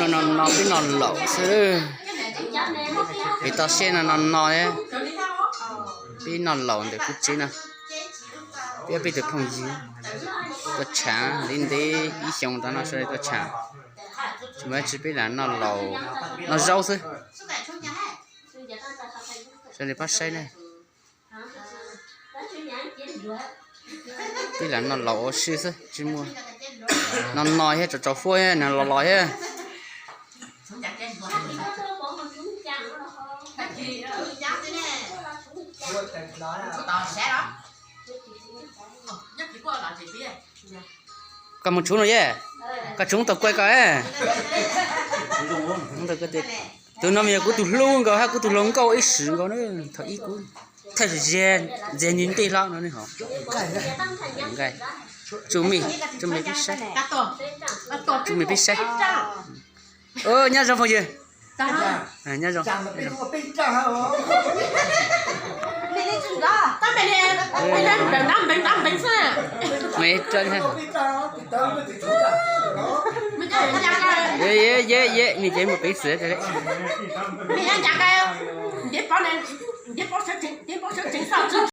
No no no peb noj laus xwb. Peb toj siab no no no thiab. Peb noj laus ntawm kuv tsev no. Peb ob peb tug phooj ywg tuaj tsham ntev ntev ib xyoos tau no sawv daws tuaj tsham. Tsis muaj dab tsi peb lam noj laus noj zaub xwb. Sawv daws pab saib ne. Peb lam noj laus ua si xwb tsis muaj. No no thiab tsaus tsaus fuab thiab no los los thiab. Koj mus tshub no ye. Koj tshub tau kuaj koj. Tus no mas yog kuv tus hlub nkaus hab kuv tus hluas nkauj ib sim nkaus na. Thaum ub kuv thawj zaug ntxias nws ntej hlo no ne ho. Tsuj me, tsuj me peb saib. Tsuj me peb saib. Nyob zoo phooj ywg. Nyob zoo. Ye ye ye, nws ces mus peev xwm.